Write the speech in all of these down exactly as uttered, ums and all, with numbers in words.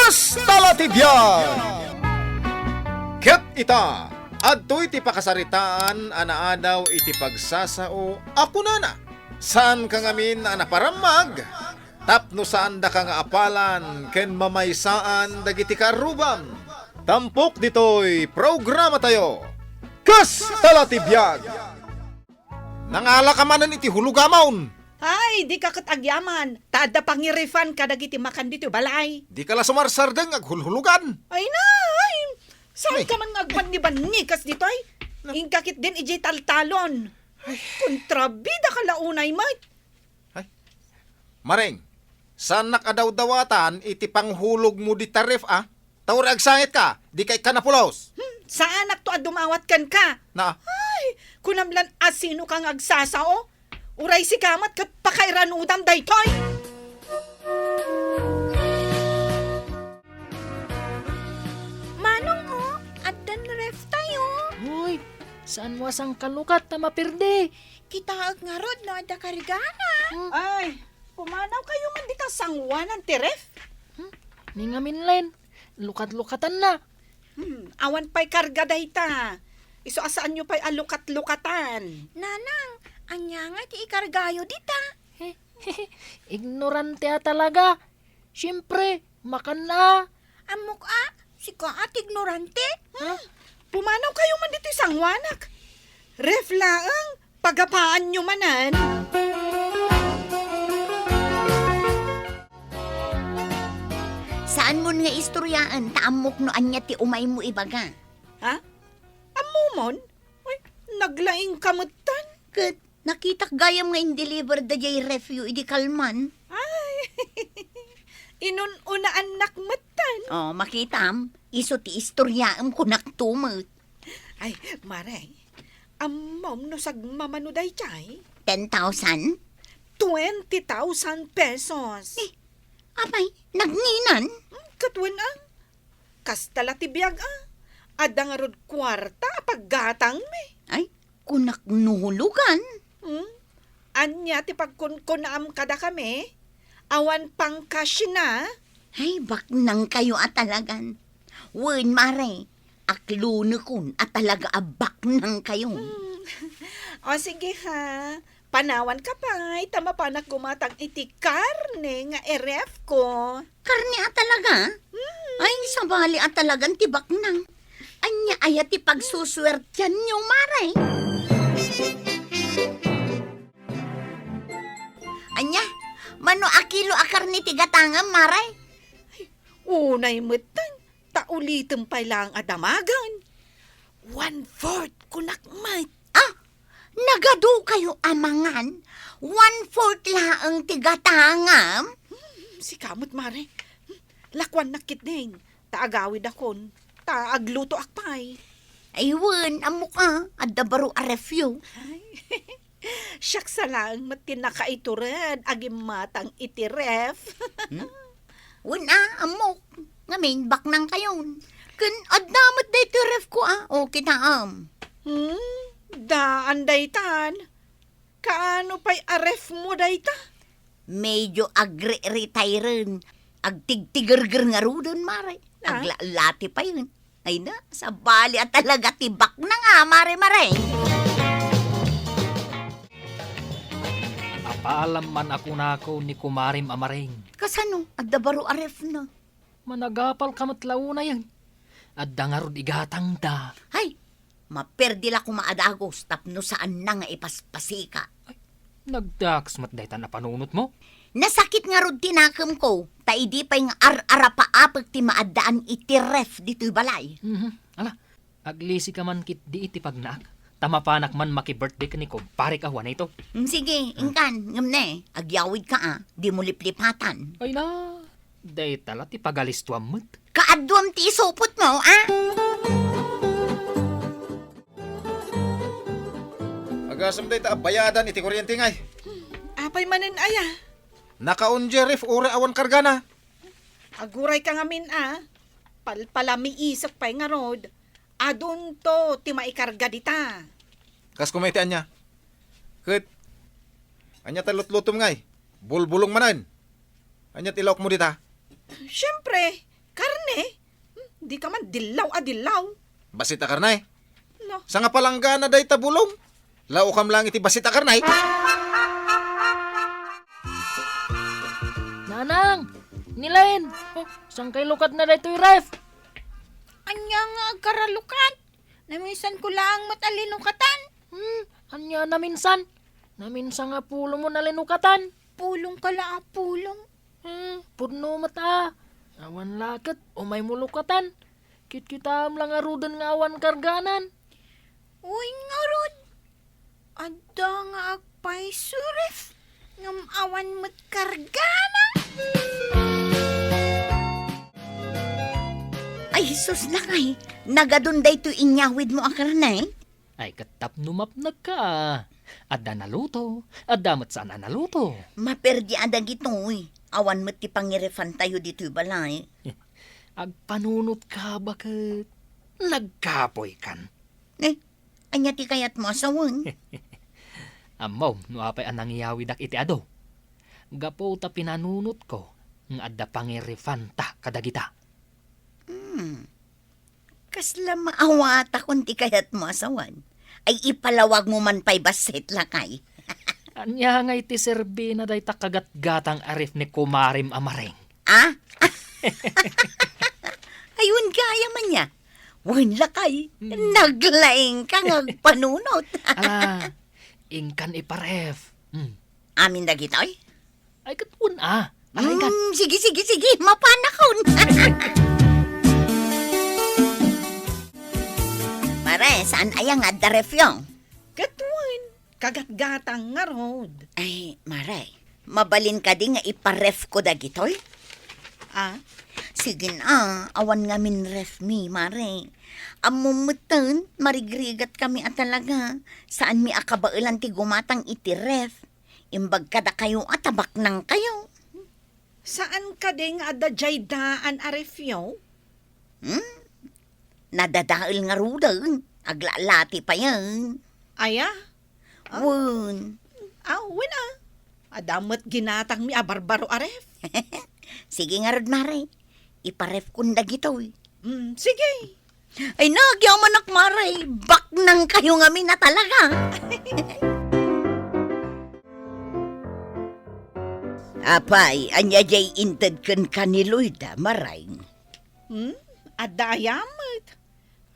Kasta la ti biag! Ket ita, adtoy ti pakasaritaan a naadaw iti pagsasao a kunana, saanka ngamin a naparammag tapno saandaka nga apalan ken mamaysaan dagiti kaarrubam. Tampok ditoy programatayo, Kasta la ti biag! Nangalaka manen iti hulugamon! Ay, dika ket agyaman, ta adda pangirefan kadagiti makan ditoy balay. Dika la sumarsardeng aghulhulugan. Ay na, ay, saanka man nga agbannibannikas ditoy? Na- Inka ketdin idiay taltalon. Ay. Kontrabidaka la unay met. Ay. Maring, saannak a dawdawatan iti panghulogmo dita ref, a? Ta uray agsangitka, dika ikkan a pulos. Hmm, saanakto a dumawat kenka. Na? Ay, kunam lan a sinoka nga agsasao? Uray sika met ket pakairanudam daytoy. Manong, o, addan ref tayo. Uy, saanmo a sangkalukat ta maperdi? Kitaek ngarud no adda kargana. Hmm. Ay, pumanawkayo man dita sanguanan ti ref. Hmm? Ni ngamin laeng, lukat-lukatanna. Hmm, awan pay karga dayta. Isu a saanyo pay a lukat-lukatan. Nanang, ania nga ti ikargayo dita? Ignorante a talaga. Siempre, makan a. Ammok a, sika a ti ignorante? Ha? Pumanawkayo man ditoy sanguanak. Ref laeng, pagapaanyo manen. Saanmon nga istoryaen ta ammok no ania ti umaymo ibaga. Ha? Ammomon? Ay, naglaingka metten. Ket nakitak gayam nga in-deliver daydiay refyo idi kalman. Ay, inun-unaannak metten. O, makitam, isu ti istoryaem kunakto met. Ay, Mare, ammom no sagmamano daydiay? Ten thousand? Twenty thousand pesos. Eh, apay, nagninan? Hmm, ket wen a. Kasta la ti biag a. Adda ngarud kuarta a paggatangmi. Ay, kunak no hulugan. Hmm? Ania ti pagkunkunaam kadakami? Awan pang-cash na? Ay, baknangkayo a talagan. Wen, Mare, aklonekon a talaga a baknangkayo. Hmm. O, sige ha. Panawanka pay ta mapanak gumatang iti karne nga irefko. Karne a talaga? Hmm. Ay, sabali a talagan ti baknang. Ania aya ti pagsusuertianyo, Mare? Ania? Mano a kilo a karne ti gatangam, Mare? Ay, unay metten, ta ulitem pay laeng a damagen. One-fourth, kunak met. Ah, nagadukayo a mangan? One-fourth laeng ti gatangam? Hmm, sika met, Mare. Hmm, lakuannak ketdin, ta agawidakon, ta aglutoak pay. Ay, wen, ammok a, adda baro a refyo. Ay, siak sa laeng met ti nakaitured a gimmatang iti ref. Hmm? Wen a, ammok. Ngamin, baknangkayon. Ken adda met daytoy refko a. O, kitaem. Hmm? Daan daytan. Kaano pay a refmo dayta? Medyo agre-retiren. Agtigtigerger ngaruden, Mare. Ah? Aglalati payen. Ay na, sabali a talaga ti baknang a, Mare, Mare. Apalam man a kunako ni kumarem a Mareng. Kasano? Adda baro a refna. Managapalka met la unayen. Adda ngarud igatangda. Ay, maperdi la koma a dagus tapno saanna nga ipaspasika. Ay, nagdaks met daytan a panunotmo? Nasakit ngarud ti nakemko, ta idi pay nga ar-arapaapek ti maaddaan iti ref ditoy balay. Mhm. Ala, aglisika man ketdi iti pagnaak, ta mapanak man maki-birthday ken ni kumparek a Juanito. Mm, sige, ah, inkan, ngem ne, agyawidka a, dimo liplipatan. Ay na, dayta la ti pagalistoam met. Kaadduam ti isupotmo, a? Agasem dayta a bayadan iti kuryente ngay. Apay manen aya? Nakaon diay ref uray awan kargana. Agurayka ngamin a, palpalamiisek pay ngarud. Adunto ti maikarga dita. Kas koma iti ania? Ket ania ta lutlutom ngay? Bulbulong manen. Ania ti ilaokmo dita? Siempre, karne? Hmm, dika man dillaw a dillaw. Bassit a karne? No. Sanga palanggana dayta bulong. Laokam lang iti bassit a karne. Nanang! Ni Len! Oh, saan kay lukatna daytoy ref? Ania nga agkaralukat? Naminsanko laeng met a linukatan. Hmm, ania naminsan? Naminsan nga pulongmo a linukatan. Pulongka la a pulong. Hmm, pudno met a. Awan la ket umaymo lukatan. Kitkitaem la ngaruden nga awan karganan. Uy, ngarud. Adda nga agpayso ref, ngem awan met kargana. Ay, sus, lakay. Nagadun daytoy inyawidmo a karne? Ay, ket tapno mapnekka. Adda naluto, adda met saan a naluto. Maperdi a dagitoy. Awan met ti pangirefan tayo ditoy balay. Agpanunotka baket. Nagkapoykan. Eh, ania ti kayatmo a sawen? Ammom no apay a nangiyawidak iti adu. Gapu ta pinanunotko nga adda pangirefanta kadagita. Hmm. Kasla maawatakon ti kayatmo a sawen. Ay ipalawagmo man pay bassit, lakay. Ania ngay ti serbina dayta kagatgatang a ref ni kumarem a Mareng? Ah? Ay, wen gayam ania. Wen, lakay. Hmm. Naglaingka nga agpanunot. Ala, inkan iparef. Hmm. Amin dagitoy? Ay, ket wen a. Aray, gat- Mm, sige, sige, sige. Mapanakon. Mare, saan aya nga adda refyo? Ket wen, kagatgatang ngarud. Ay, Mare, mabalin kadi nga iparefko dagitoy? Ah? Sige na, awan ngamin ref mi, Mare. Ammom metten, marigrigat kami a talaga. Saan mi a kabaelan ti gumatang iti ref. Imbag kadakayo a tabaknangkayo. Saan kadi nga adda jay daan a refyo? Hmm? Nadadael ngaruden, aglalati payen. Aya? Ah? Wen. Ah, wen a. Adda met ginatangmi a barbaro a ref. Sige ngarud, Mare. Iparefkon dagitoy. Mm, sige. Ay, nagyamanak, Mare. Baknangkayo ngamin a talaga. Apay, ania jay inted kenka ni Loida, Mareng? Hmm? Adda aya met.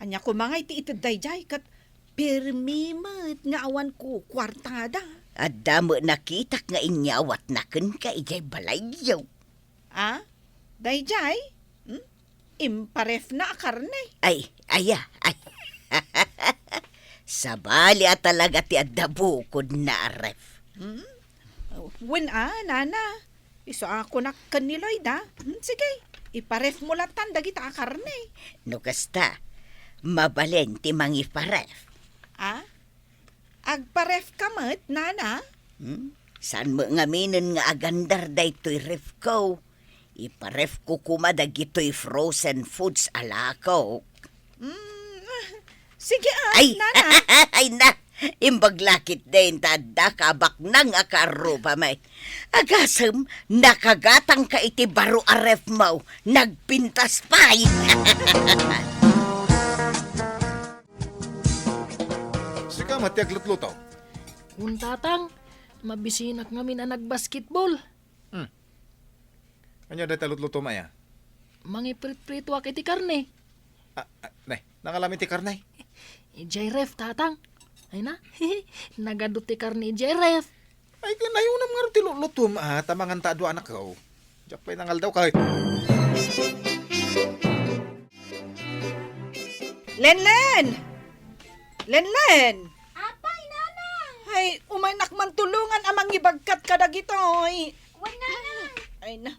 Ania koma nga iti ited dayjay ket permi met nga awan kukuartada. Adda met nakitak nga inyawatna kenka idiay balayyo. Ah? Dayjay? Hmm? Imparefna a karne. Ay, aya, ay. Sabali a talaga ti adda bukodna a ref. Hmm? Wen a, nana. Isu a kunak ken ni Loida. Hmm, sige, iparefmo latan dagita a karne. No kasta, mabalin ti mangiparef. Ah? Agparefka met, nana? Hmm? Saan met ngaminen nga agandar daytoy refko? Iparefko koma dagitoy frozen foods a lakok. Mm, sige, ah, Ay, nana. Ay na, imbag la ketdin ta adda ka baknang a karrupami. Agasem, nakagatangka iti baro a refmo, nagpintas pay. Sika met ti aglutluto? Wen, Tatang, mabisinak ngamin a nagbasketball. Hmm. Ania dayta lutlutom aya? Mangipritpritoak iti karne. Ah, ah, ne, nangalam iti karne? Idiay ref, Tatang. Ay na, nagadu ti karne idiay ref. Ay, kanayonam ngarud ti lutlutom, ah, ta manganta a dua anakko. Diak pay nangaldaw kay. Lenlen! Lenlen! Apay, Nanang! Ay, umaynak man tulongan a mangibagkat kadagitoy. Wen, Nanang. Ay na.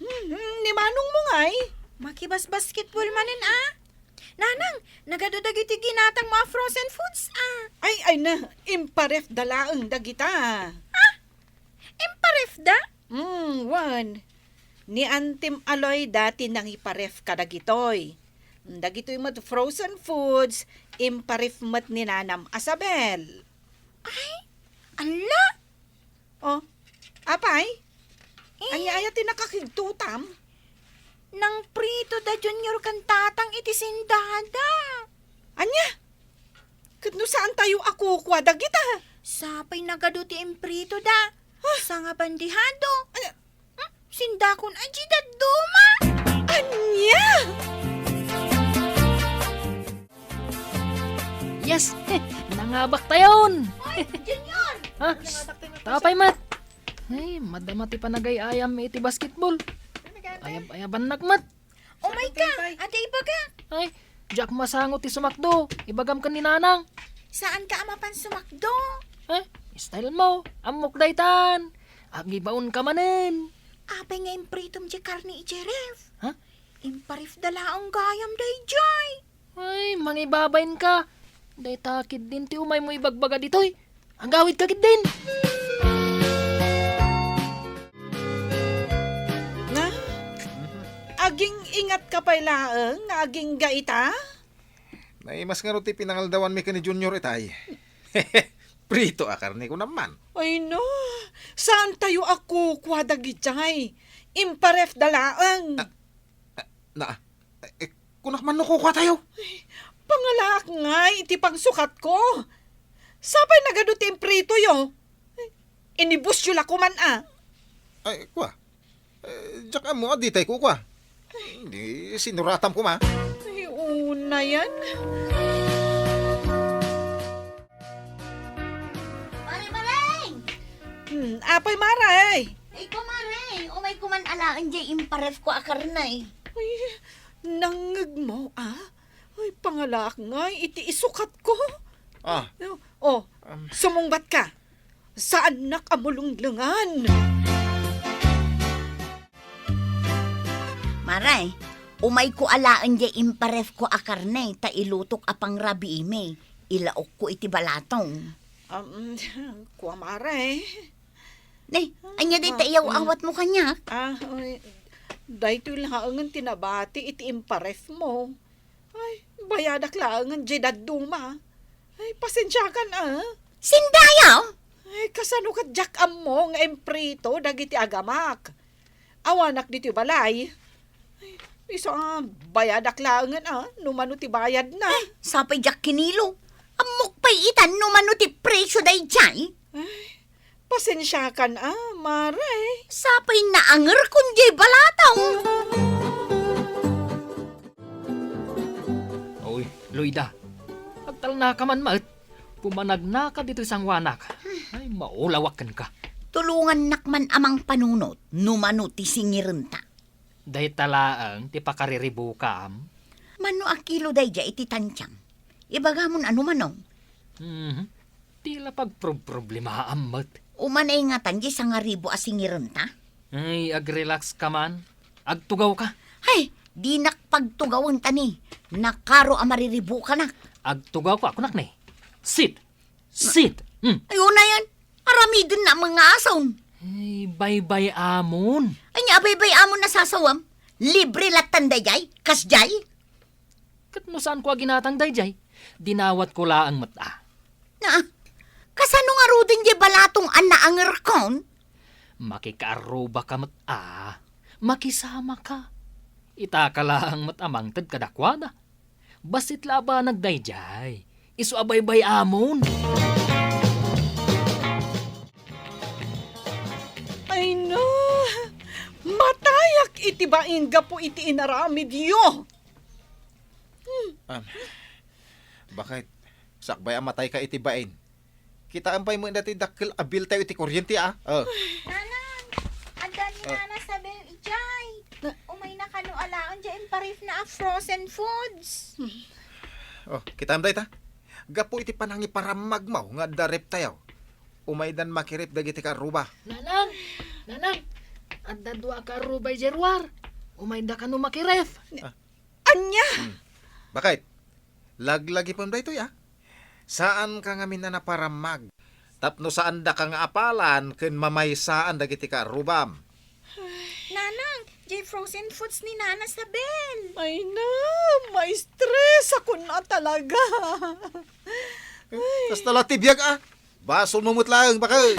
Hmm, hmm, ni manongmo ngay? Makibasbasketball manen, a. Nanang, nagadu dagiti ginatangmo a frozen foods, a. Ay, ay na, imparefda laeng dagita. Ah? Imparefda? Hmm, wen. Ni Antim Aloyda ti nangiparef kadagitoy. Dagitoy met frozen foods, imparef met ni Nanam Asabel. Ay, ala! Oh, apay? Eh? Ania aya ti nakakigtutam? Nangprito Junior ken Tatang iti sindada. Ania? Ket no saantayo a kukua dagita? Sapay nagadu ti imprito da. Ah. Sa nga bandihado. Ania? Hmm? Sindakon a di dadduma. Ania? Yes! Nangabak tayon! Oy, Junior! Ha? Tapay met! Ay, madama ti panagay-ayam iti basketball. Ayab-ayabannak met. Umay ka, adi ibaga. Ay, diak masango ti sumakdo. Ibagam ken ni Nanang. Saan ka a mapan sumakdo? Eh, style mo. Ammok daytan. Agibaon ka manen. Apay nga impritom di karne idiay ref? Ha? Imparef da laeng gayam daydiay. Ay, mangibabain ka. Dayta ketdin ti umay mo ibagbaga ditoy. Agawid ka ketdin. Nga? Aging-ingat ka pay laeng nga agingga ita? Naimas ngarud ti pinangaldawanmi ken ni Junior itay. Prito a karne, kunam man. Ay no, saantayo a kukua dagijay? Imparef da laeng. Ah, ah, na, eh, kunak man no kukua tayo. Ay, pangalaak ngay iti pangsukatko. Sapay nagadu ti impritoyo. Ay, inibusyo la koman a. Ay, kua. Eh, diak ammo a ditay kukua. Di, sinuratam koma. Ay, unayan. Mare, Mareng! Hmm, apay, Mare? Ay ko, Mare, umay koman alaen diay imparef ko a karne. Ay, nangngeg mo, a? Ay, pangalaak ngay iti isukat ko. Ah. Oh, Um. Sumungbat ka. Saannak a mulunglengan. Mare, umay ko alaen diay imparef ko a karne ta ilutok a pangrabiimi. Ilaok ko iti balatong. Um, kua, Mare. Ne, ania dayta Ah, iyaw-awat mo kaniak? Ah, ay, daytoy laengen ti nabati iti imparef mo. Ay, bayadak laengen diay dadduma. Ay, pasensiakan a. Sindayaw? Ay, kasano ket diak ammo nga imprito dagiti agamak? Awanak ditoy balay. Ay, isu a bayadak laengen a, no mano ti bayadna. Ay, sapay diak kinilo. Ammok pay itan no mano ti presio daydiay. Ay, pasensiakan a, Mare. Sapay naangerkon diay balatong. Oy, Loida. Agtalnaka man met. Pumanagnaka ditoy sangoanak. Ay, maulawak kenka. Tulongannak man a mangpanunot no mano ti singirenta. Dayta laeng ti pakariribukam. Mano a kilo daydiay iti tantiam? Ibagamon a no mano. Mhm. Ti la pagprob-problemaam met. Umanay ngatan diay sangaribu a singirenta? Ay, agrelax ka man. Agtugaw ka. Hay, dinak pagtugawen ta ni nakaro a mariribukanak. Agtugaw ka, kunak ni. Sit! Sit! Hmm. Ay, unayan. Aramiden na mga ason. Ay, baybay-amon. Ania a baybay-amon a sasawam? Libre lattan daydiay? Kasdiay? Ket no saanko a ginatang daydiay, dinawatko laeng met a. Na, kasano ngaruden diay balatong a naangerkon? Makikaarrubaka met a. Makisamaka. Itaka laeng met a mangted kadakuada. Bassit la a banag daydiay. Isu a baybay-amon. Ay no! Matayak iti bain gapu iti inaramidyo. Hmm. Um, bakit? Sakbay a matayka iti bain. Kitaem pay met dati dakkel a bill tayo iti kuryente, a? Oh. Nanang, adda ni Oh. Nana Sabel idiay. Na- Umayna kano alaen diay imparefna a frozen foods. Oh, kitaem dayta. Gapu iti panangiparammagmo nga adda ref tayo. Umaydan makiref dagiti kaarruba. Nanang! Nanang! Adda dua a kaarruba idiay ruar. Umayda kano makiref. Ah. Ania? Hmm. Bakit? Laglagipem daytoy, a? Saanka ngamin a naparammag tapno saandaka nga apalan ken mamaysaan dagiti kaarrubam. Nanang, diay frozen foods ni Nana Sabel. Ay na, maistresakon a talaga. Kasta la ti biag, a. Basolmo met laeng, bakit?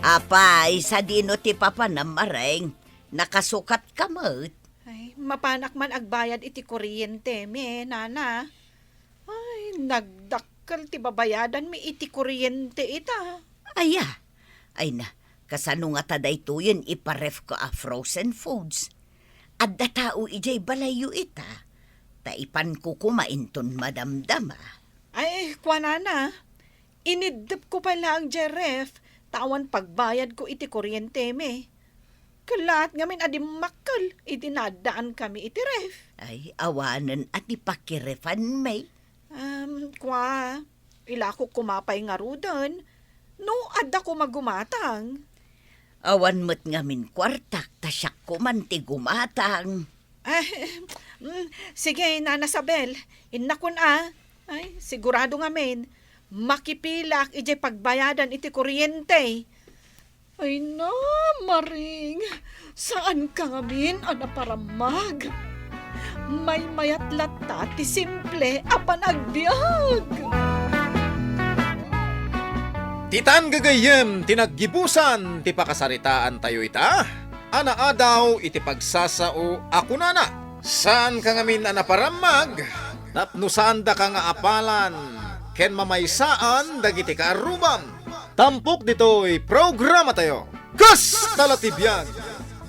Apay, sadino ti papanam, Mareng? Nakasukatka met. Ay, mapanak man agbayad iti kuryentemi, nana. Ay, nagdakkel ti babayadanmi iti kuryente ita. Aya, ay na, kasano ngata daytoyen iparefko a frozen foods? Adda tao idiay balayyo ita, ta ipanko koma inton madamdama. Ay, kuanana, iniddepko pay laeng diay ref, ta awan pagbayadko iti kuryentemi. Kellaat ngamin a dimmakkel idi naaddaankami iti ref. Ay, awanen a ti pakirefanmi. Um, kua, ilako koma pay ngaruden. No, adda koma gumatang. Awan met ngamin kuartak, ta siak koman ti gumatang. Ah, mm, sige, Nana Sabel, innakon a. Ay, sigurado ngamin, makipilak idiay pagbayadan iti kuryente. Ay na, Maring, saanka ngamin a naparammag. Maymayat latta ti simple a panagbiag. Ditan gagayyem ti naggibusan ti pakasaritaantayo ita, a naadaw iti pagsasao a kunana, saanka ngamin a naparammag, tapno saandaka nga apalan ken mamaysaan dagiti kaarrubam. Tampok ditoy programatayo, Kasta la ti biag!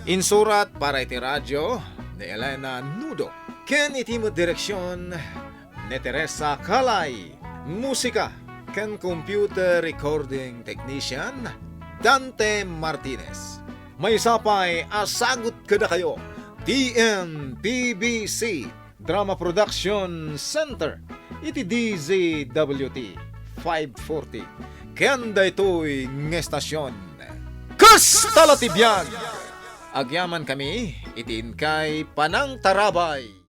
Insurat para iti radio ni Elena Nudo, ken iti met direksion ni Teresa Calay. Musika ken computer recording technician, Dante Martinez. Maysa pay a sagut kadakayo, T M P B C Drama Production Center iti D Z W T five forty. Ken daytoy nga estasyon, Kasta la ti biag! Agyamankami iti inkay panangtarabay.